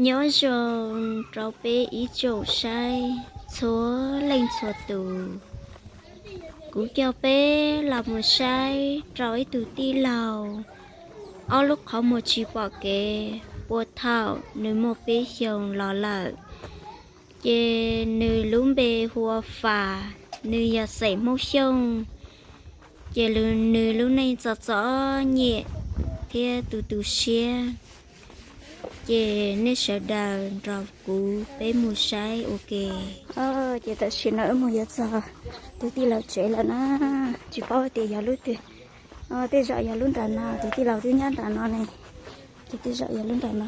Nyob zoo rau peb ib tsoom saib txhua leej txhua tus. Kuv coj peb los mus saib rau ib tug tij laug, ob lub qhov muag tsis pom kev, puag thaum nws muaj peb xyoos los lawm. Ces nws lub npe hu ua Fas, nws yog xeem Hmoob Xyooj. Ces nws lub neej txom txom nyem thiab tu tu siab. Ces nej sawv daws nrog kuv peb mus saib ua ke. Ces tam sim no wb mus yuav txog tus tij laug tsev lawm na. Tsis paub tias yog lub twg, tej zaum yog lub nram no, tus tij laug twb nyob nram no ne. Ces tej zaum yog lub nram no.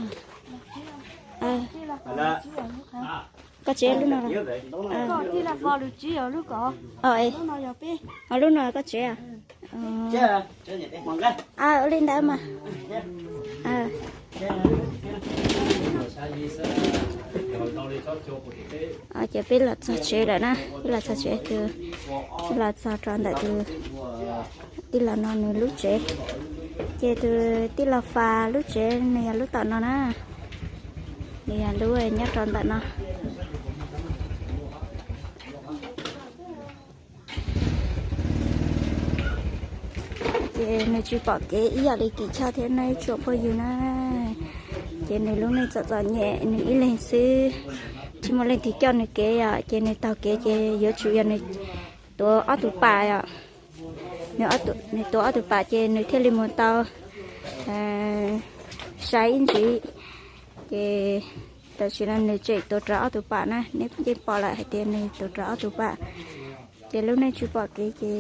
Koj tsev lub no los? Lub no koj tsev? Ua li ntawd mas. Ces peb los txog tsev lawm na, peb los txog tsev, los txog rau ntawm tus tij laug no nws lub tsev. Ces tus tij laug Fas lub tsev nws yog lub tom no na, nws yog lub nyob rau ntawm no. Ces nws tsis pom kev ib yam li Kim Choj thiab nawb tsoom phooj ywg na. Ces nws lub neej txom txom nyem nws ib leeg xwb, tsis muaj leej twg coj nws kev yom. Ces nws taug kev ces yuav tsum yog nws tuav ob tug pam yom. Nws tuav ob tug pam ces nws thiaj li mus tau sai ib ntsis. Ces tam sim no nws tseem tuav rawv ob tug pam na, neb yeej pom lawm hais tias nws tuav rawv ob tug pam. Ces lub neej tsis pom kev ces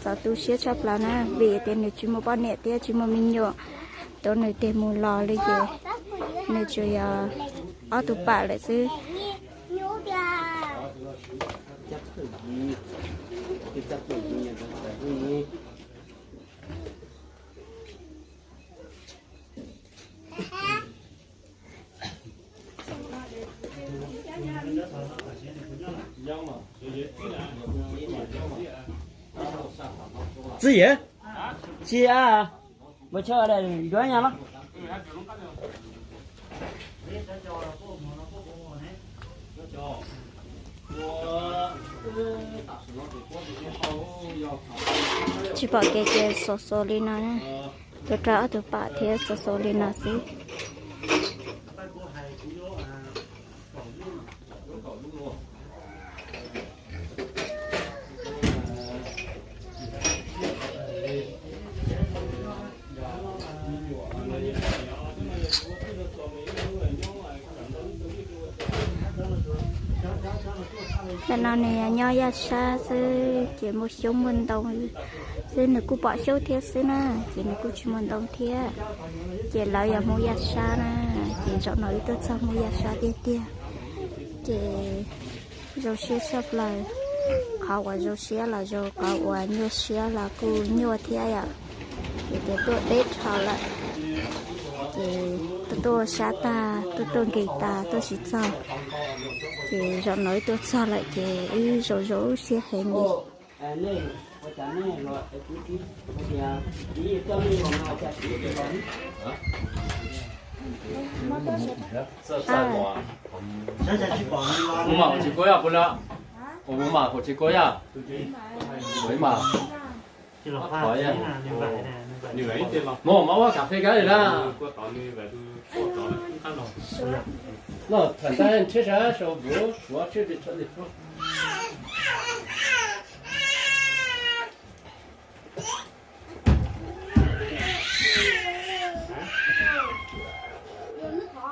txaus tu siab tshaj plaws na, vim tias nws tsis muaj poj niam thiab tsis muaj me nyuam tuav nws tes mus los li ces nws tsuas yog ob tug pam lawm xwb. Txiv yawg, tsis a, mus chaw yuav nyab los. Tsis pom kev ces xaus xaus li no, tuav rawv ob tug pam thiab xaus xaus li no xwb. Ntawm no nws nyob yaj sab xwb ces muaj xyoob muaj ntoo xwb, nws kuj pom xyoob thiab xwb na, ces nws kuj tsis muaj ntoo thiab. Ces lawv yog Hmoob yaj sab na, ces zaum no wb tuaj txog Hmoob yaj sab tiag tiag. Ces zoo siab tshaj plaws, qhov uas zoo siab los zoo, qhov uas nyuaj siab los kuj nyuaj thiab yom. Ces tias tuaj deb dhau lawm, ces tuaj tuaj sab tag, tuaj tuaj nkees tas tuaj tsis txog. Ces zaum no wb tuaj txog lawm ces wb zoo zoo siab heev li. Ua mas qhov tsis kua yog pw lawm, ua mas qhov tsis kua yog, ua mas, no mas ua cà phê kab li na. No, thawm ntawd ntshe sab sau npus suav tshwj li tshawj li.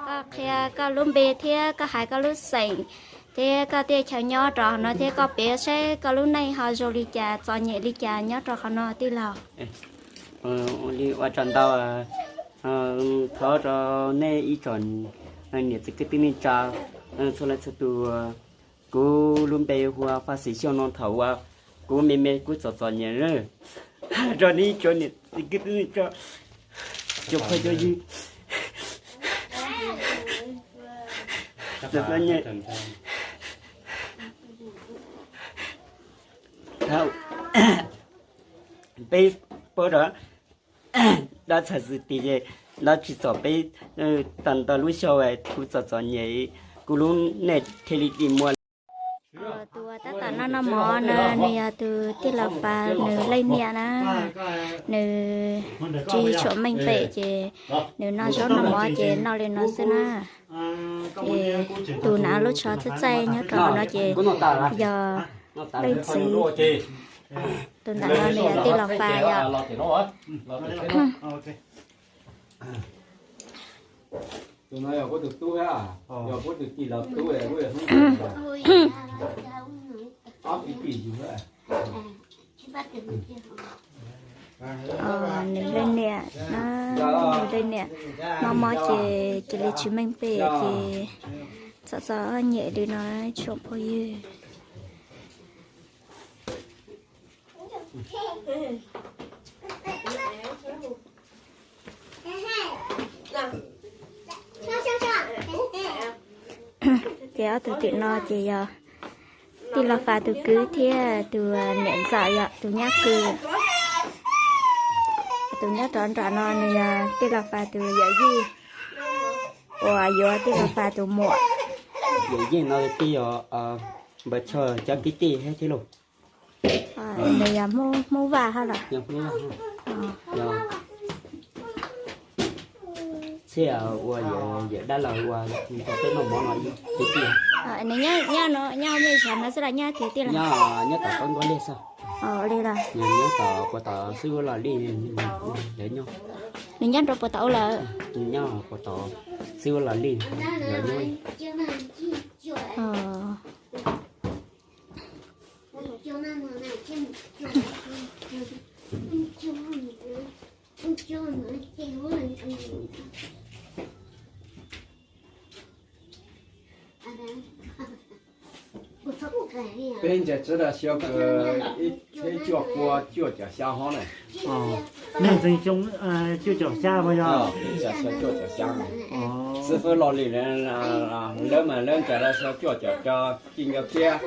Koj qhia koj lub npe thiab koj hais koj lub xeem thiab koj tej chaw nyob rau qhov no thiab koj piav saib koj lub neej ho zoo li cas txom nyem li cas nyob rau qhov no tij laug. Ua li ua tsaug ntau, thov rau nej ib tsoom niam txiv kwv tij neej tsa txhua leej txhua tus. Kuv lub npe hu ua Faj Xis Xyooj no, thaum uas kuv me me kuv txom txom nyem rau nej ib tsoom niam txiv kwv tij neej tsa, cov phooj cov ywg, txom txom nyem. Thaum peb pab rau dab txhais xwm txheej ces Ntawd tsis txom peb tag nrho lub xyoo, kuv txom txom nyem, kuv lub neej thiaj li dim muag li. Tus uas tab tom noj noj mov no nws yog tus tij laug Fas nws leej niam na. Nws tsis tshua meej pem ces nws noj zaub noj mov ces noj li no xwb na. Ces tus hnav lub tsho txaij txaij nyob rau no ces yog leej txiv. Tus ntawm no nws yog tij laug Fas yom. Nws leej niam, nws leej niam mob mob ces cia li tsis meej pem ces txom txom nyem li no tsoom phooj ywg. Ces ob tug tim no ces yog tij laug Fas tus kwv thiab tus niam ntxawm yog tus nyab kws. Tus nyob rov nram no nws yog tij laug Fas tus yawm yij uas yuav tij laug Fas tus muam. Yawm yij no twb yog npawg Choj cov kwv tij thiab lauj. Nws yog Hmoob Vaj hab los? Txhia ua yawm dab laug ua nrog peb noj mov no kwv tij. Nws nyob, nyob mej xav no xwb los nyob kiag tij laug? Nyob tom Pab Nkauj Liaj xwb. Li los? Nws nyob tom puas tom xwb ua los li, lawv nyob. Nws nyob rau puas tom ua lawm? Nyob puas tom xwb ua los li, lawv nyob. Peb ntsia tsib rau xyoo kws ib txhiab cuaj pua cuaj caum xya hov na. Nej ntxeev xyoo cuaj caum xya puas yog? Cuaj caum xya. Xib fwb Los Lis lawv mas lawv ntsia rau xyoo cuaj caum rau ci nkaus thiab.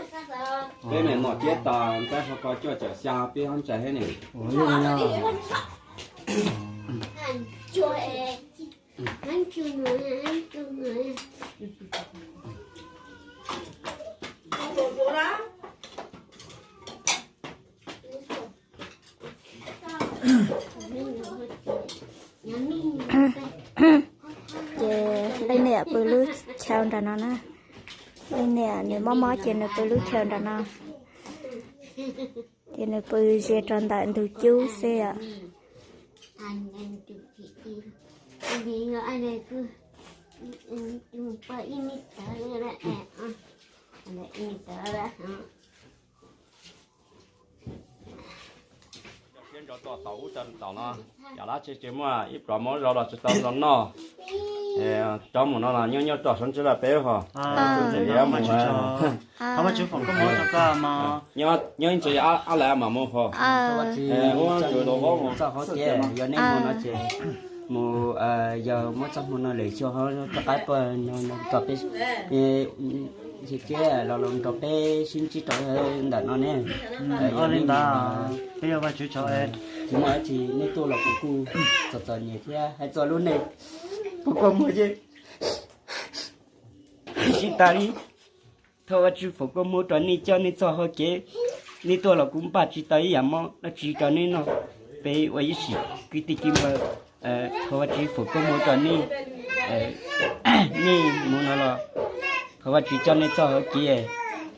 Peb mam mom thiab tos tab sis ko cuaj caum xya peb ho ntsia thiab ne. Ces leej niam pw lub chaw nram no na. Leej niam nws mob mob ces nws pw lub chaw nram no. Ces nws pw ze rau ntawm ntug cub xwb os. Siab ntso tuaj tau ub rau tom no, yam lab tsis tsis muaj ib pluas mov zoo los tsis tau zoo noj. Cov mus no los nyob nyob rau sab ntsib lawm peb hos. Nyob ib ntsis ob lawv mam mus hos. Ua txuj txoj hauv kev yog nej mus no ces mus, yog muab txoj hmoo no lwm xyoo ho rov qab tuaj no rau peb, ces los los rau peb sib ntsib rau ntawm no ne. Li ntawd peb yuav Vajtswv tsaug. Tsis muaj dab tsi, nej tuaj los kuv kuj txom txom nyem thiab hais txog lub neej, kuv kua muag ces tsis tas li. Thov Vajtswv foom koob hmoov rau nej coj nej txoj hau kev, nej tuaj los kuv npaj tsis tau ib yam mov dab tsi rau nej noj. Peb ua ib sim kwv tij kwv npawg, thov Vajtswv foom koob hmoov rau nej, nej mus no los thov Vajtswv coj nej txoj hau kev,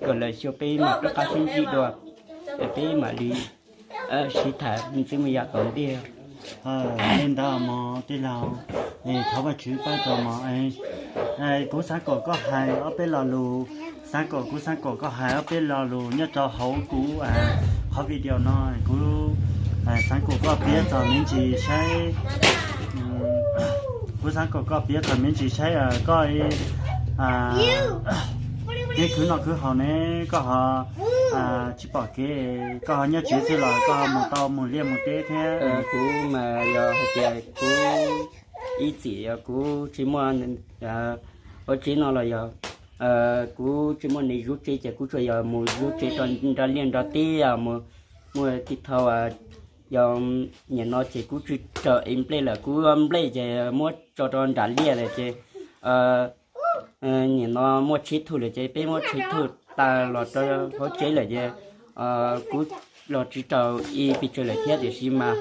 kom lwm xyoo peb mam rov qab sib ntsib dua, peb mam li sib tham me ntxwv me yaus tom ntej. Li ntawd mog tij laug, thov Vajtswv pab rau mog. Kuv xav kom koj hais ob peb lo lus, xav kom kuv xav kom koj hais ob peb lo lus nyob rau hauv kuv qhov video no, kuv xav kom koj piav txog me ntsis saib, kuv xav kom koj piav txog me ntsis saib koj kev khwv noj khwv haus ne, koj ho tsis pom kev, koj ho nyob tsev xwb los koj ho mus tau mus liaj mus teb thiab? Kuv mas yog hais tias kuv ib txhis yog kuv tsis muaj ua tsev no los yog kuv tsis muaj neeg zuv tsev ces kuv tsuas yog mus zuv tsev rau nrag liaj nrag teb, mus muaj tib thaum Yog nim no ces kuv tsis raws ev nplej lawm, kuv nplej ces muab tso rau nram liaj lawm ces nim no muaj tsib tug lawm ces peb muab tsib tug tas los rau hauv tsev lawm ces kuv los tsis raws ib pes tsawg lawm thiab, tiam sis mas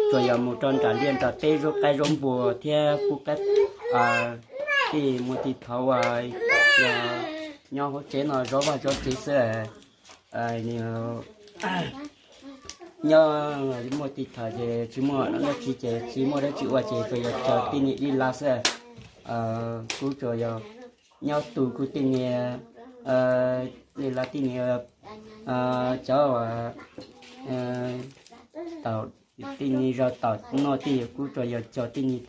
tsuas yog mus rau nram liaj nram teb zaub qaib zaub npua thiab pub qaib tej muaj tej thaud uas nyob hauv tsev no zov vaj zov tsev xwb. Nyob muaj tej thaum ces tsis muaj dab tsi ces tsis muaj dab tsi ua ces tsuas yog caw tej niag dib laj xwb. Kuv tsuas yog nyob tu kuv tej niag dib laj tej niag cov uas taum tej niag zog taum noj tej, kuv tsuas yog caw tej niag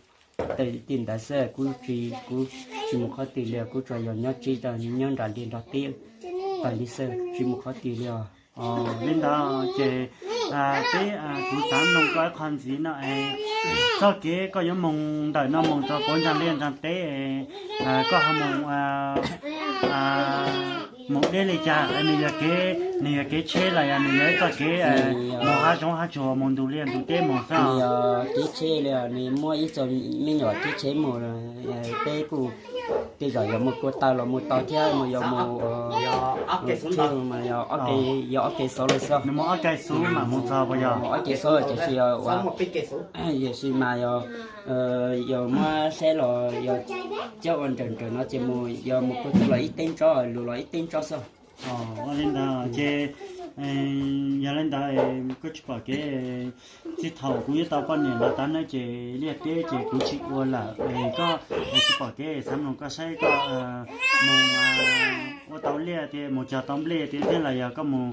tej ntawd xwb, kuv tsis, kuv tsis mus qhov twg li, kuv tsuas yog nyob tsev, nyob nram liaj nram teb tas li xwb, tsis mus qhov twg li os. Li ntawd ces peb, kuv xav nug koj ib qho ntxiv no es, txoj kev koj yuav mus ntawm no mus rau puag nram liaj nram teb, koj ho mus, mus deb li cas? Nws yog kev, nws yog kev tsheb los yog nws yog ib txoj kev mus hav zoov hav tsuag mus ntus liaj ntus teb mus xwb? Nws yog kev tsheb li, nws muaj ib txoj me nyuam kev tsheb mus, peb kuj tej zaum yog mus kua taw los mus tau thiab, mus yog mus mas yog ob ke, yog ob ke xauv los xwb. Nws muaj ob ke xub mam mus txog puas yog? Mus ob ke xub tiam sis yog ua, tiam sis mas yog, yog muab saib los yog coj ua nrawm nrawm no ces mus yog mus kua taw los ib teb ntsob, lus los ib teb ntsob xwb. Ua li ntawd ces yog li ntawd koj tsis pom kev, txij thaum kuv yuav tau poj niam los tas na ces liaj teb ces kuv tsis ua lawm, koj tsis pom kev xav mloog koj saib koj mus ua tau liaj tias mus cog tau nplej tias thiab los yog koj mus,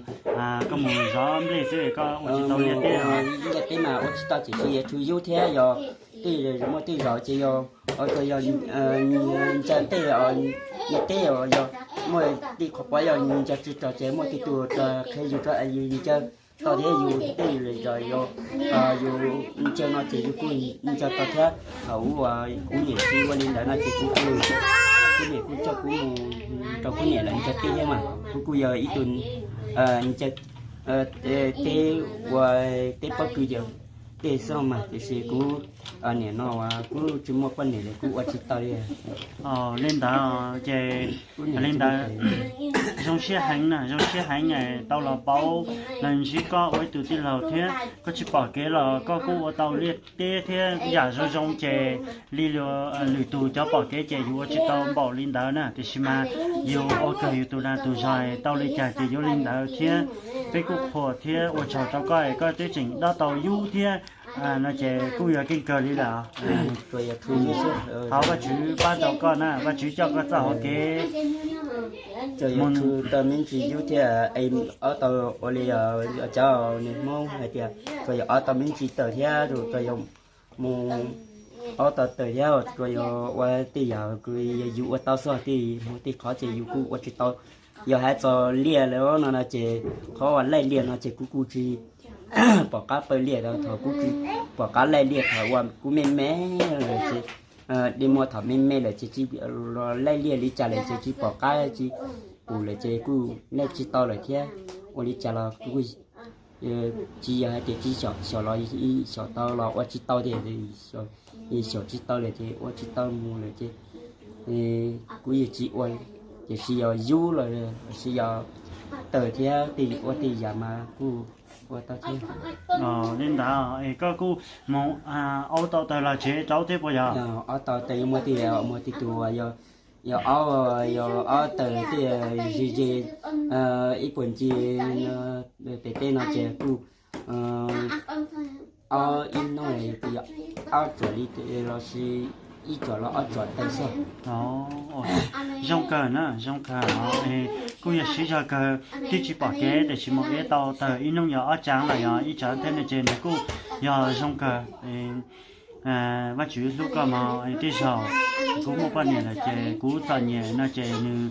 koj mus zov nplej xwb koj ua tsis tau liaj teb? Liaj teb mas ua tsis tau tiam sis yog tshwm yub thiab yog tej, muaj tej zaum ces yog, tsuas yog ncaws tej, ncaws teb yog muaj tej qhov pom yog ncaws tsis tau ces muaj tej tus qhia yus rau yus ncaws tau thiab yus tej zaum yus ncaws no ces yus kuj ncaws tau thiab. Thaum ub kuv niam tsis ua li ntawd no ces kuv, kuv niam kuj coj kuv mus rau kuv niam lawv ncaws teb thiab mas kuv kuj yog ib tug ncaws teb ua teb pob kws yawm tej xwb mas tiam sis kuv nim no kuv tsis muaj poj niam li kuv ua tsis tau li. Li ntawd ces li ntawd zoo siab heev na, zoo siab heev tau los paub los ntsib koj ua ib tug tij laug thiab koj tsis pom kev los koj kuj ua tau liaj teb thiab yam zoo zoo ces li lwm tus cov pom kev ces yus ua tsis tau npaum li ntawd na, tiam sis mas yus ua kawg yus tus dag tus zog tau li cas ces yuav li ntawd thiab. Peb kuj qhuas thiab ua tsaug rau koj es koj twb tseem dob tau yub thiab no ces kuj yog keej kawg li lawm. Thov Vajtswv pab tau koj na, Vajtswv coj koj txoj hauv kev. Tsuas yog tshwm tau me ntsis yub thiab es ob tau ua li cov niag Hmoob hais tias tsuas yog ob tau me ntsis tawm thiab tsuas yog mus ob tau tawm thiab tsuas yog ua tej yam kws yog yus ua tau xwb, tej mus tej qhov ces yus kuj ua tsis tau. Yog hais txog liaj li no no ces qhov uas laij liaj no ces kuv kuj tsis pom qab pawg liaj, thaum kuv tsis pom qab laij liaj thaum uas kuv me me lawm ces, li muaj thaum me me lawm ces tsis laij liaj li cas lawm ces tsis pom qab tsis pum lawm ces kuj laij tsis tau lawm thiab. Ua li cas los kuv tsis yog hais tias tsis xyaum los xyaum tau los ua tsis tau tiag, xyaum tsis tau lawm ces ua tsis tau mus lawm ces kuv yeej tsis ua, tiam sis yog yub los sis yog tawm thiab tej ua tej yam mas kuj ua tau thiab. Li ntawd es koj kuj mus aub tau tawg los tsev rau thiab puas yog? Aub tau tawg muaj tej, muaj tej tus yog aub, yog aub tawg tej ze ze ib puag ncig pem teb no ces kuj ob ib hnub yog ob tsuam li los sis ib tsuam los ob tsuam tawg xwb. Zoo kawg na, zoo kawg. Kuj yog siv zog kawg, twb tsis pom kev tiam sis mus ev tau tawg ib hnub yog ob tsaav los yog ib tsaav thiab no ces nws kuj yog zoo kawg. Vajtswv hlub koj mog, tej zaum kuv muaj poj niam lawm ces kuv txom nyem no ces nws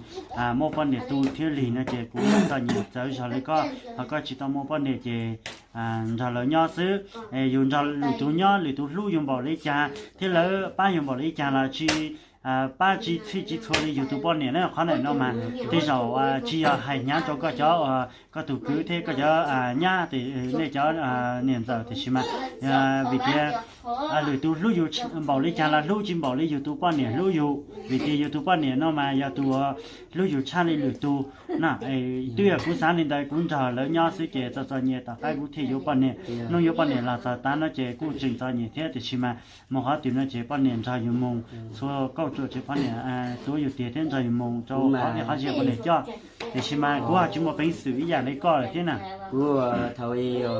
muaj poj niam tu thiab lig no ces kuv txom nyem txawv zog li koj, ho koj tsis tau muaj poj niam ces nrog lawv nyob xwb. Yus nrog lwm tus nyob lwm tus hlub yus npaum li cas thiab lawv pab yus npaum li cas los tsis pab tsis txhij tsis txhua li yus tus poj niam na. Qhov ntawm no mas tej zaum tsis yog hais hnyav rau koj cov, koj tus kwv thiab koj cov nyab, nej cov niam ntxawm, tiam sis mas vim tias lwm tus hlub yus npaum li cas los hlub tsis npaum li yus tus poj niam hlub yus, vim tias yus tus poj niam no mas yog tus hlub yus tshaj li lwm tus na. Twb yog kuv xav li ntawd, kuv nrog lawv nyob xwb ces txom txom nyem, tom qab kuv thiaj yuav poj niam. Hnub yuav poj niam los txog tav no ces kuj tseem txom nyem thiab, tiam sis mas mus qhov twg no ces poj niam nrog yus mus, txhua kauj ruam ces poj niam tuav yus tiag thiab nrog yus mus rau qhov tej qhov tsis yog poj niam coj. Tiam sis mas kuv ho tsis muaj peev xwm ib yam li koj lawm thiab na. Kuv thaum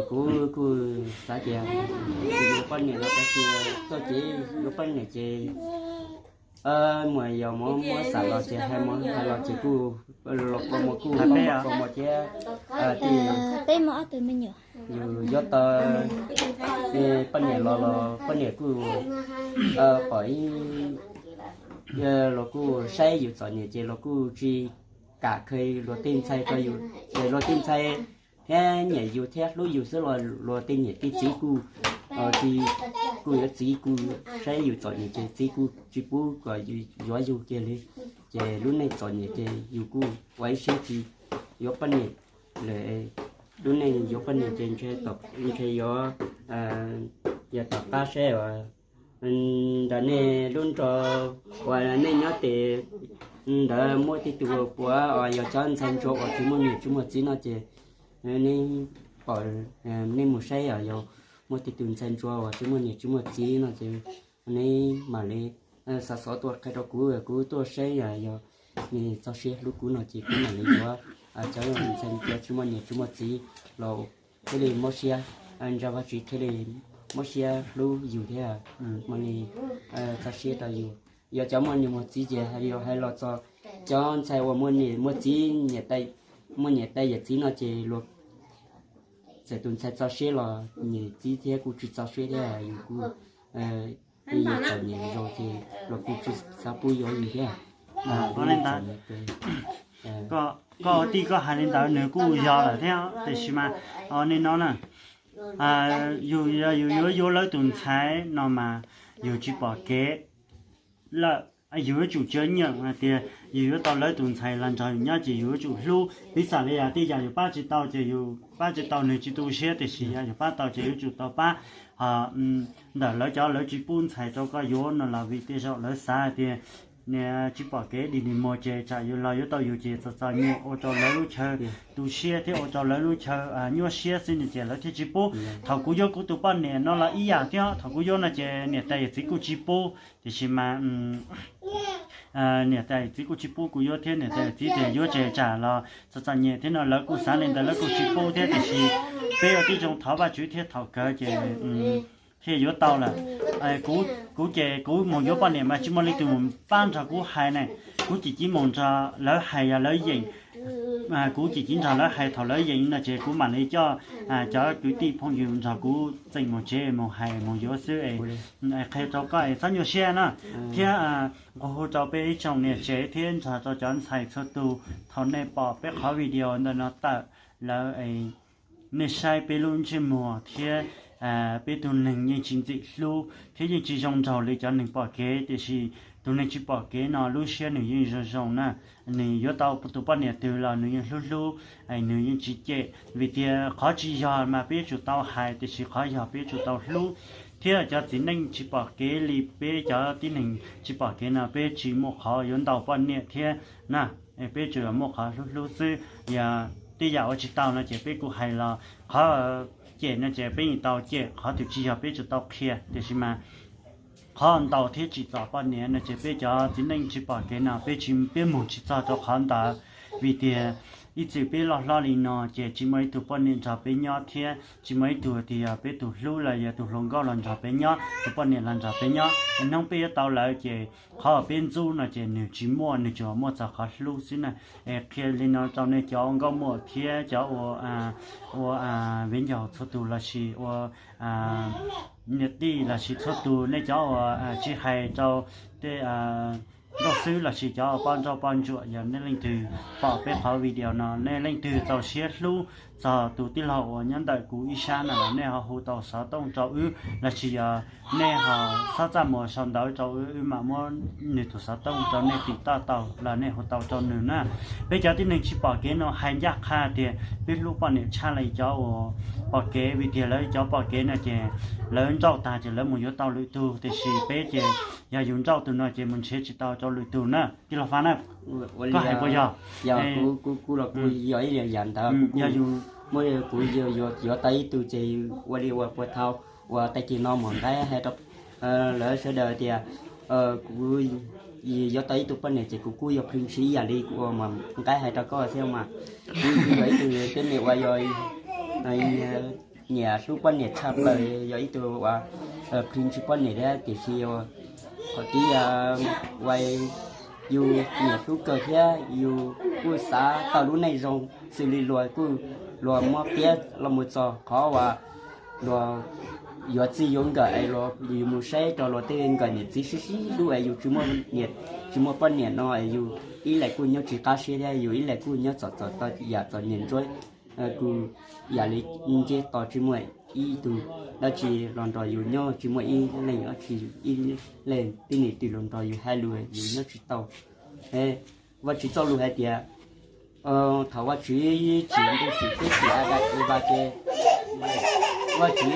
kuv kuj xav tias yuav poj niam los tab sis txoj kev yuav poj niam ces muaj yog muab muab xam los ces hais muab hais los ces kuj los koj muab kuj koj muab thiab. Tej yus yuav tau poj niam los los poj niam kuj pom ib los kuj saib yus txom nyem ces los kuj tsis kam khaws luag tej ntxhais rau yus, ces luag tej ntxhais thiab nyiam yus thiab hlub yus xwb los luag tej niam tej txiv kuj tsis, kuj yuav txiv kuj saib yus txom nyem ces txiv kuj tsis pub kom yuav yus kiag li. Ces lub neej txom nyem ces yus kuj ua ib siab tsis yuav poj niam lawm. Lub neej yuav poj niam ces ntshe yuav, yog tom qab saib ntawm nej lub nroog uas nej nyob ces ntawd muaj tej tus puav uas yog cov ntxhais ntsuag uas tsis muaj niam tsis muaj txiv no ces nej pom, nej mus saib os, yog muaj tej tus ntxhais ntsuag uas tsis muaj niam tsis muaj txiv no ces nej mam li xa xov tuaj qhia rau kuv, kuv tuaj saib, yog nws txoj sia hlub kuv no ces kuv mam li yuav cov ntxhais ntsuag tsis muaj niam tsis muaj txiv los thiaj li mob siab, ntsa Vajtswv thiaj li mob siab hlub yus thiab mam li txoj sia rau yus. Yog cov muaj niam muaj txiv ces yus hais los txog cov ntxhais uas muaj niam muaj txiv, muaj niam tais yawm txiv no ces luag txawm tus ntxhais txoj sia los niam txiv thiab kuj tsis txoj sia thiab, yus kuj yus txom nyem zoo ces luag kuj tsis xav pub yuav yus thiab. Koj ua tij koj hais li ntawd nws kuj yog lawm thiab, tiam sis mas nej no na, yus, yus yuav yuav lawv tus ntxhais no mas yus tsis pom kev lawm, yus yuav tsum tsis nyeem hais tias yus yuav tau lawv tus ntxhais los nrog yus nyob ces yus yuav tsum hlub. Piv xam li yog tej yam yus pab tsis tau ces yus pab tsis tau nws tsis tu siab, tiam sis yog yus pab tau ces yuav tsum tau pab. Ntawm lawv cov lawv tsis pub ntxhais rau koj yuav no los vim tej zaum lawv xav hais tias tsis pom kev dig nws mus ces tsam yus los yuav tau yus ces txom txom nyem ua rau lawv lub chaw tu siab thiab ua rau lawv lub chaw nyuaj siab xwb no ces lawv thiaj tsis pub. Thaum kuv yuav kuv tus poj niam no los ib yam thiab, thaum kuv yuav no ces niam tais yawm txiv kuj tsis pub, tiam sis mas niam tais yawm txiv kuj tsis pub kuv yuav thiab, niam tais yawm txiv tias yuav ces tsam los txom txom nyem thiab no lawv kuj xav li ntawd lawv kuj tsis pub thiab, tiam sis peb ua tib zoo thov Vajtswv thiab thaum kawg ces thiaj yuav tau lawm. Kuv ces kuv mus yuav poj niam mas tsis muaj leej twg mus pab nrog kuv hais ne, kuv ces cia mus nrog lawv hais, yog lawv yeem, kuv ces cia nrog lawv hais, thaum lawv yeem no ces kuv mam li coj cov kwv tij phooj ywg nrog kuv txeem mus tsev mus hais mus yuav xwb. Qhia rau koj es txhob nyuaj siab na, thiab nqua hu rau peb ib tsoom niam tsev thiab nrog rau cov ntxhais txhua tus, thaum nej pom peb qhov video ntawm no tawm lawm, nej saib peb lub ntsej muag thiab peb tug neeg yeej tsis ntxim hlub thiab yeej tsis zoo nraug li cov neeg pom kev, tiam sis tus neeg tsis pom kev no lub siab nws yeej zoo zoo na. Nws yuav tau tus poj niam twg los nws yeej hlub hlub, nws yeej tsis cem. Vim tias qhov tsis yog mas peb yuav tsum tau hais, tiam sis qhov yog peb yuav tsum tau hlub. Thiab cov txiv neej tsis pom kev li peb cov tib neeg tsis pom kev no peb tsis muaj qhov yuav ntaus poj niam thiab na. Peb tsuas muaj qhov hlub hlub xwb. Yog tej yam ua tsis tau no ces peb kuj hais los, qhov cem no ces peb yeej tau cem, qhov twg tsis yog peb tsum tau qhia. Tiam sis mas qhov ntaus thiab tsim txom poj niam no ces peb cov txiv neej tsis pom kev no peb tsis, peb mus tsis txog rau qhov ntawd. Vim tias ib txwm peb loj hlob li no ces tsis muaj ib tug poj niam nrog peb nyob thiab tsis muaj ib tug tias yog peb tus hlub los yog tus hluas nkauj los nrog peb nyob, tus poj niam los nrog peb nyob. Hnub peb yuav tau lawm ces qhov uas peb ntxub no ces nws tsis muaj, nws tsuas muaj txog qhov hlub xwb na. Es qhia li no rau nej cov ua nkauj muam thiab cov ua, ua viv ncaus txhua tus lossis ua niam tij lossis txhua tus, nej cov uas tsis hais rau tej nkauj xwb lossis cov poj nrauj poj ntsuam, yog nej leej twg pom peb qhov video no, nej leej twg txaus siab hlub txog tus tij laug uas nyob ntawm kuv ib sab no los nej ho hu tau xov tooj rau wb, los sis yog nej ho xob txaj muag sau ntawv rau wb, wb mam muab nws tus xov tooj rau nej tim toj tau los nej hu tau rau nws na. Peb cov tib neeg tsis pom kev no hais ncaj qha tias peb hlub poj niam tshaj li cov uas pom kev, vim tias lawv cov pom kev no ces lawv nrauj tag ces lawv mus yuav tau lwm tus, tiam sis peb ces yog yus nrauj tus no ces mus nrhiav tsis tau rau lwm tus na. Tij laug Fab na, koj hais puas yog? Yog, kuv los kuv yog ib yam ntawd, yog yus muaj, kuv yuav tau ib tug ces ua li uas puag thaum uas tag kis no mus nqaib hais rau lawv sawv daws tias kuv yuav tau ib tug poj niam ces kuv kuj yog phi ntsis ib yam li uas nqaib hais rau koj thiab mas. Kuv yog ib tug tib neeg uas yog nyiam hlub poj niam tshaj plaws, yog ib tug uas phi ntsis poj niam thiab, tiam sis qhov tib uas yus nyiam hlub kawg thiab yus kuj xav tau lub neej zoo xws li luag kuj, luag muab piab los mus txog qhov uas luag yuav txij yuav nkawm es luag, yus mus saib rau luag tej nkawm niam txiv sib sib hlub es yus tsis muaj, tsis muaj poj niam no es yus ib leeg kuj nyob tsis qab siab thiab yus ib leeg kuj nyob txom txom tau yam txom nyem ntsuav, kuj yam li ntsej tos tsis muaj ib tug dab tsi los nrog yus nyob, tsis muaj ib leeg dab tsi, ib leeg tib neeg twg los nrog yus hais lus, yus nyob tsis tau. Vajtswv txoj lus hais tias thaum Vajtswv tsim ntuj tsim teb tsim Adas Evas ces Vajtswv,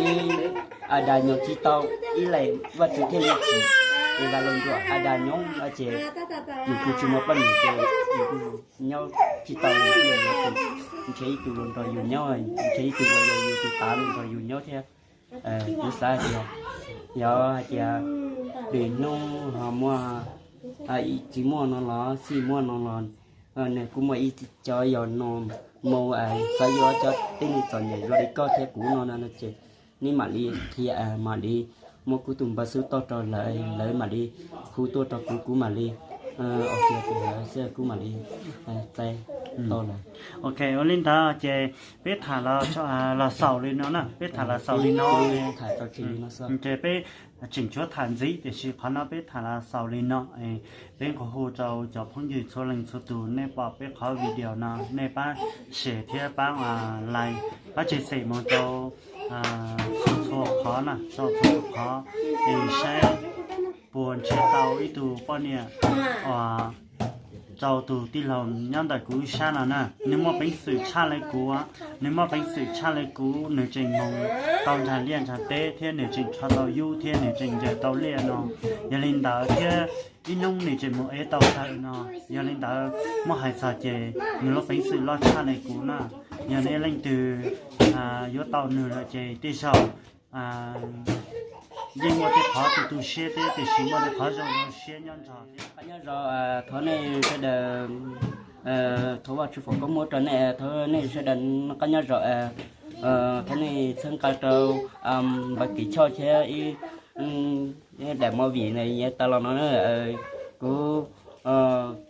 Adas nyob tsis tau ib leeg, Vajtswv thiaj li tsim Evas los nrog Adas nyob no ces yus kuj tsis muaj poj niam ces yus kuj nyob tsis tau, nrhiav ib tug los nrog yus nyob, nrhiav ib tug los yog yus tus tav los nrog yus nyob thiab. Kuv xav tias yog hais tias lwm hnub ho muaj, tsis muaj no los xij muaj no los nws kuj muaj ib cov yog no mus xav yuav cov tib neeg txom nyem zoo li koj thiab kuv no no ces neb mam li qhia, mam li muab kuv tus npawb xov tooj rau lawv, lawv mam li hu tuaj rau kuv, kuv mam li ua kiag tus lawv xwb, kuv mam li txais tau lawv. Ok, ua li ntawd ces peb tham los xaus li no na, peb tham los xaus li no. Ces peb tseem tshuav tham ntxiv tiam sis qhov no peb tham los xaus li no. Peb nqua hu rau cov phooj ywg txhua leej txhua tus, nej pom peb qhov video no nej pab share thiab pab like, pab tse xem mus rau txhua txhua qhov na, rau txhua txhua qhov es saib puas nrhiav tau ib tug poj niam uas rau tus tij laug nyob ntawm kuv ib sab no na. Nws muaj peev xwm tshaj li kuv, nws muaj peev xwm tshaj li kuv, nws tseem mus tau nrag liaj nrag teb thiab nws tseem rho tau yub thiab nws tseem ncaws tau liaj no. Yog li ntawd thiab ib hnub nws tseem mus ev tau tawm no. Yog li ntawd muab hais txog ces nws lub peev xwm loj tshaj li kuv na. Yog nej leej twg yuav tau nws lawm ces tej zaum yeej muaj tej qhov tu tu siab thiab tiam sis muaj tej qhov zoo zoo siab nyob nrog thiab. Nyob zoo, thov nej sawv daws, thov Vajtswv foom koob hmoov rau nej, thov nej sawv daws noj qab nyob zoo, thov nej txhawb nqa rau npawg Kim Choj thiab ib daim movie no yuav tawm los no na. Kuv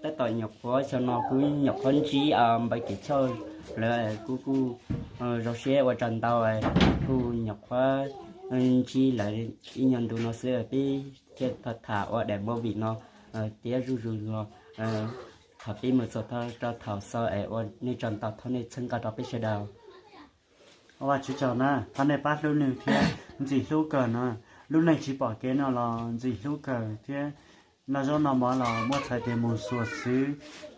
tab tom nyuam qhuav xyoo no kuv nyuam qhuav ntsib npawg Kim Choj lawm, kuv kuj zoo siab ua tsaug ntau, kuj nyuam qhuav ntsib lawv ib nyuag ntu no xwb peb thiaj tham ua daim movie no tiav zuj zus los. Thaum peb mus txog rau thaum xaus es ua nej tsaug ntau, thov nej txhawb nqa rau peb sawv daws. Ua Vajtswv tsaug na, thov nej pab hlub nws thiab ntxim hlub kawg no. Lub neej tsis pom kev no los ntxim hlub kawg thiab. Noj zaub noj mov los muab txhais tes mus xuas xwb,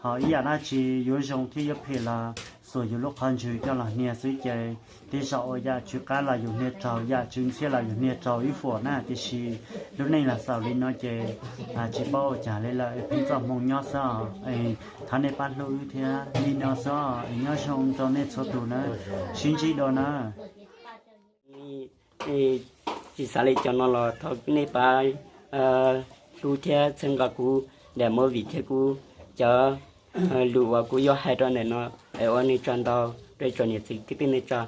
ho ib yam dab tsi yuav zoo thiab yuav phem los xuas yus lub qhov ntswg coj los hnia xwb ces tej zaum ua yam tswv qab los yus hnia raug, yam tswv ntxhiab los yus hnia raug ib fuam na. Tiam sis lub neej los xaus li no ces tsis paub ua cas li lawm, pheej txoj hmoo nyob xwb os. Thov nej pab hlub wb thiab li no xwb os. Nyob zoo rau nej txhua tus na, sib ntsib dua na. Tsis xav li cov no los thov nej pab hlub thiab txhawb nqa kuv daim movie thiab kuv cov lus uas kuv yuav hais rau ntawm no. Es ua nej tsaug ntau rau ib tsoom niam txiv kwv tij neej tsa.